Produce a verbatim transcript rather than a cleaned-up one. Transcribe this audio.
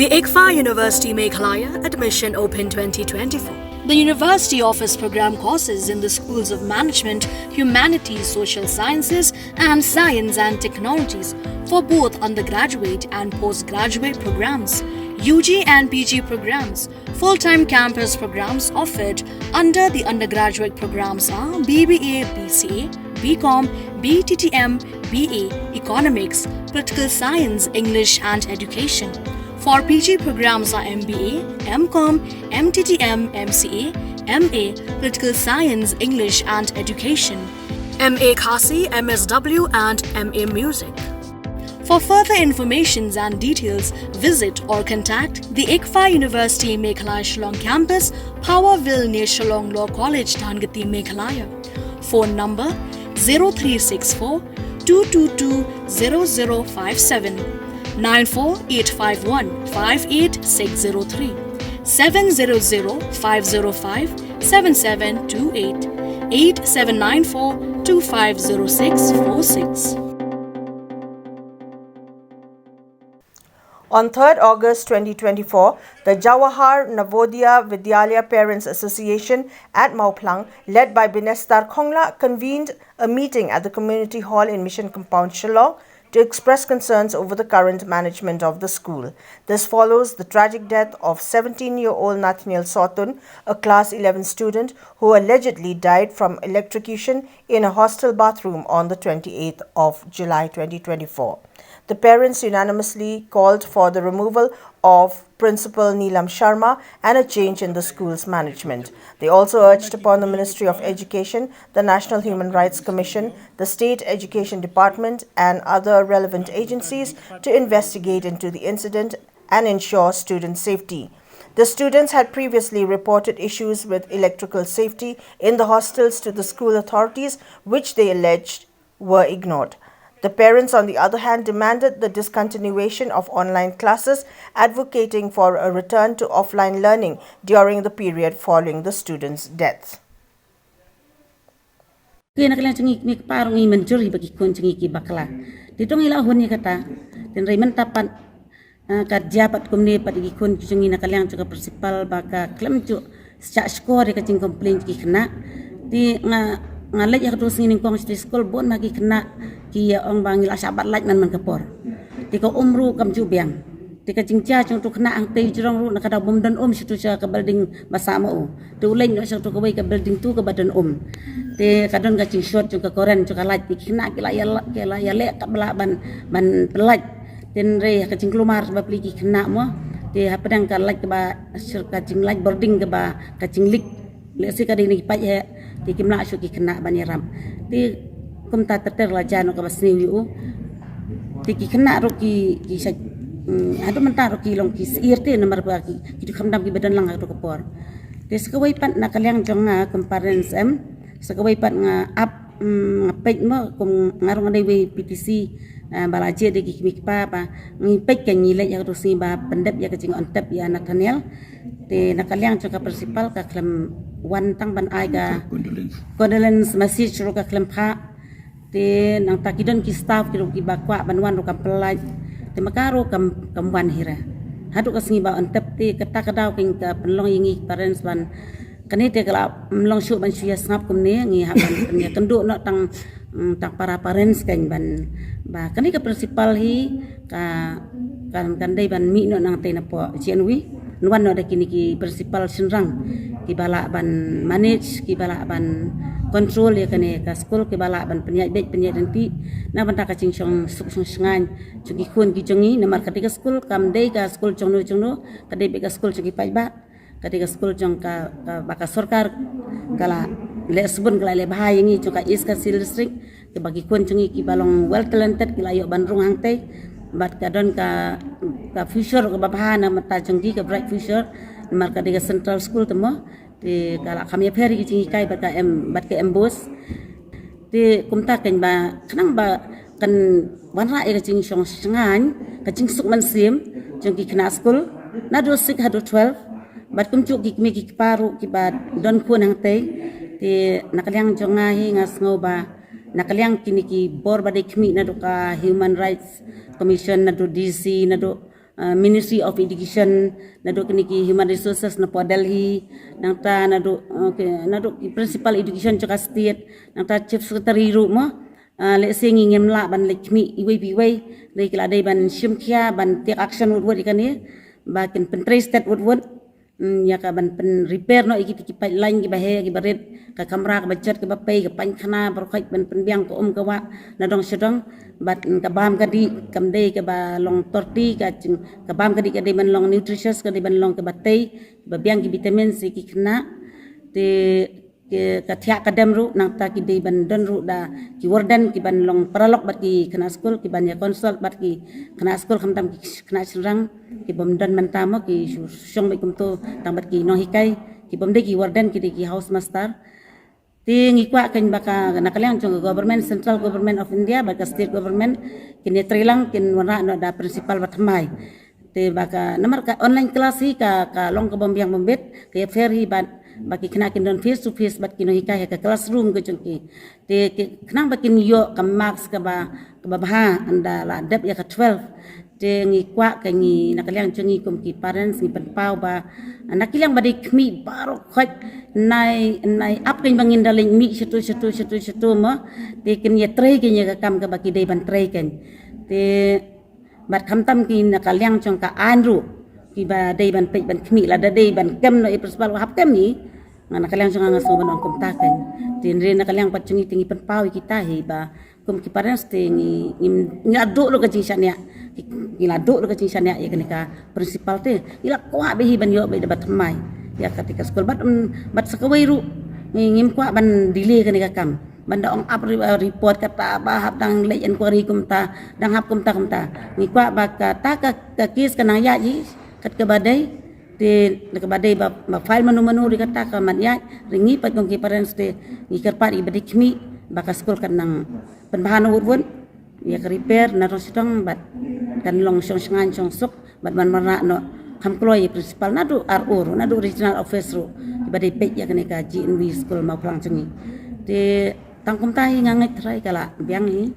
ICFAR University Meghalaya, admission open twenty twenty-four. The university offers program courses in the schools of management, humanities, social sciences, and science and technologies for both undergraduate and postgraduate programs, U G and P G programs. Full-time campus programs offered under the undergraduate programs are B B A, B C A, B Com, B T T M, B A, Economics, Political Science, English and Education. For P G programs are M B A, M Com, M T T M, M C A, M A, Political Science, English and Education, M A Khasi, M S W and M A Music. For further informations and details, visit or contact the ICFAR University Meghalaya Shillong campus, Powerville near Shillong Law College, Dhangati, Meghalaya. Phone number zero three six four two two two zero zero five seven, nine four eight five one five eight six zero three, seven zero zero five zero five seven seven two eight, eight seven nine four two five zero six four six. On third August twenty twenty-four, the Jawahar Navodaya Vidyalaya Parents Association at Mawphlang, led by Binestar Khongla, convened a meeting at the community hall in Mission Compound, Shillong, to express concerns over the current management of the school. This follows the tragic death of seventeen-year-old Nathaniel Sawtun, a class eleven student who allegedly died from electrocution in a hostel bathroom on the twenty-eighth of July twenty twenty-four. The parents unanimously called for the removal of Principal Neelam Sharma and a change in the school's management. They also urged upon the Ministry of Education, the National Human Rights Commission, the State Education Department, and other relevant agencies to investigate into the incident and ensure student safety. The students had previously reported issues with electrical safety in the hostels to the school authorities, which they alleged were ignored. The parents, on the other hand, demanded the discontinuation of online classes, advocating for a return to offline learning during the period following the students' death. Ki na ka liang jong ngi, ngi kpa ruh ngi mynjur ïa ba ki khun jong ngi ki bakla. Te to ngi la hun ïa kata. Tynrai mynta pat, ah, ka jia pat kumne pat ïa ki khun jong ngi na ka liang jong ka principal ba ka khlem ju shah shkor ïa ka jingcomplain jong ki khynnah. Te nga, nga leit ha kato ka sngi nyngkong sha skul, bun ma ki khynnah ki ïa ong ba ngi la shah bat lait man man ka por. Te ka um ruh kam ju biang. Te ka jingjia jong uto u khynnah hangtei u jrong ruh na ka daw bym don um sha uto, sha ka building ba sah ma u. Te u leit noh sha uto kawei ka building tu kaba don um. Te ka don ka jingshort jong ka current jong ka light, te ki khynnah ki la ïa la, ki la ïa leh katba lah ban, ban pyllait. Tynrai ha ka jingkulmar bapli ki khynnah mo. Te hapdeng ka light kaba, sha ka jinglight boarding kaba ka jinglik. Lehse ka dei na ki paip heh, te kim lah shuh ki khynnah ban ïarap. Te kumta ter ter la jia noh kaba sniew ïa u. Te ki khynnah ruh ki, ki sha, mm, haduh mynta ruh ki long ki syier te namar ba ki, ki ju kham dam kiba don lang ha kato ka por. Te sa kawei pat na ka liang jong nga kum parents em, sa kawei pat nga ap, mm, nga peit mo kum nga ruh nga dei wei P T C, ah, ba la jied da ki kmie ki kpa ba ngi peit ka ngi leit ha kato ka sngi ba pyndep ïa ka jingong tep ïa Nathaniel. Te na ka liang jong ka principal ka khlem wan tang ban ai ka condolence, condolence message ruh ka khlem phah. Te nangta ki don ki staff ki ruh kiba kwah ban wan ruh kam pyllait. Te ma ka ruh kam, kam wan hi re. Haduh ka sngi ba ong tep te kata ka daw keiñ ka pynlong ïa ngi parents ban, kane te ka la ym long shuh ban shu ïa sngap kumne, ngi hap ban pynïakynduh noh tang, mm, tang para parents keiñ ban, ba kane ka principal hi ka, kan, kan dei ban mih noh nangtei napoh J N V. Wan noh da kine ki principal shynrang kiba lah ban manage, kiba lah ban control ïa kane ka skul, kiba lah ban pynïaid beit pynïaid ryntih na bynta ka jingshong suk shong shngaiñ jong ki khun ki jong ngi, namar kata ka skul kam dei ka skul jong no jong no, ka dei beit ka skul jong ki paidbah. Ka dei ka skul jong ka, ka, ba ka sorkar ka la leh sbun, ka la leh bha ïa ngi jong ka East Khasi Hills District, kiba ki khun jong ngi kiba long well talented ki la ïoh ban rung hangtei. Bad ka don ka, ka future kaba bha na bynta jong ki, ka bright future. Namar ka dei ka central school te mo. Te ka la kham ïapher ïa ki jinghikai bad ka M, bad ka M Bose. Te kumta keiñ ba khnang ba kan wanrah ïa ka jingshong shngaiñ, ka jingsuk mynsiem jong ki khynnah skul naduh six haduh twelve. Bad kumjuh ki kmie ki kpa ruh kiba don khun hangtei. Te na ka liang jong nga hi nga sngew ba na ka liang kine ki bor ba dei khmih naduh ka Human Rights Commission, naduh D C, naduh uh, Ministry of Education, naduh kine ki Human Resources na Delhi, nangta naduh, okay, naduh ki Principal Education jong ka state, nangta Chief Secretary ruh mo. Uh, lehse ngi ngim lah ban leit khmih iwei pa iwei, dei ki la dei ban shim khia ban take action wut wut ïa kane, ba kin pyntrei stet wut wut. Hmm, ïa ka ban pyn repair noh ïa ki, ki pipeline kiba heh kiba rit, ka kamra kaba jot kaba pei, ka painkhana baroh khoit ban pynbiang ka um ka wah na dong sha dong. Bad, hmm, ka bam ka dih kam dei kaba long thirty, ka jing, ka bam ka dih ka dei ban long nutritious, ka dei ban long kaba tei, ba biang ki vitamins ïa ki khynnah. Te ki, ka thiah ka dem ruh, nangta ki dei ban don ruh da ki warden ki ban long paralok bad ki khynnah skul, ki ban ïa consult bad ki khynnah skul, khamtam ki khynnah shynrang ki bym don mynta mo, ki shu shong beit kumto tang bad ki nonghikai, ki bym dei ki warden, ki dei ki house master. Te ngi kwah keiñ ba ka, na ka liang jong ka government, central government of India bad ka state government, kin ïatreilang, kin wanrah noh da principal ba thymmai. Te ba ka, namar ka online class hi ka, ka long ka bym biang bym bit, ka ïapher hi bad ba ki khynnah kin don face to face bad ki nonghikai ha ka classroom ka jong ki. Te ki, khnang ba kin ïoh ka marks kaba, kaba bha ynda la dep ïa ka twelve. Te ngi kwah, ka ngi, na ka liang jong ngi kum ki parents ngi pynpaw ba na ki liang ba dei khmih baroh khoit, nai, nai ap keiñ ba ngin da leit mih shato shato shato shato mo. Te kin ïatrei keiñ ïa ka kam kaba ki dei ban trei keiñ. Te bad khamtam ki na ka liang jong ka aiñ ruh, kiba dei ban peit ban khmih, lada dei ban kem noh ïa principal, hap kem hi. Nga na ka liang jong nga nga sngew ban ong kumta keiñ. Te hynrei na ka liang pat jong ngi te ngi pynpaw ïa kita hi ba kum ki parents te ngi, ngi, ngi la duh lut ka jingshaniah. Ngi la duh lut ka jingshaniah ïa kane ka principal te. Ngi la kwah bha hi ban ïoh beit da ba thymmai ïa kata ka skul. Bad, mm, bad sa kawei ruh ngi, ngim kwah ban delay kane ka kam. Ban da ong ap re-, uh, report kata ba hap dang leit inquiry kumta, dang hap kumta kumta. Ngi kwah ba kata ka, ka case ka nang ïaid hi kat kaba dei. Te na kaba dei ba, ba file mano mano ruh kata ka mat ïaid. Hynrei ngi pat kum ki parents te ngi kyrpad ïa kiba dei khmih ba ka skul kan nang pynbha noh wut wut, ïa ka repair na dong sha dong bad kan long shong shngaiñ shong suk. Bad ban wanrah noh kham kloi ïa principal naduh R O ruh, naduh regional office ruh, kiba dei peit ïa kane ka G N V school Mawphlang jong ngi. Te tang kumta hi, nga ngeit trai ka la biang hi.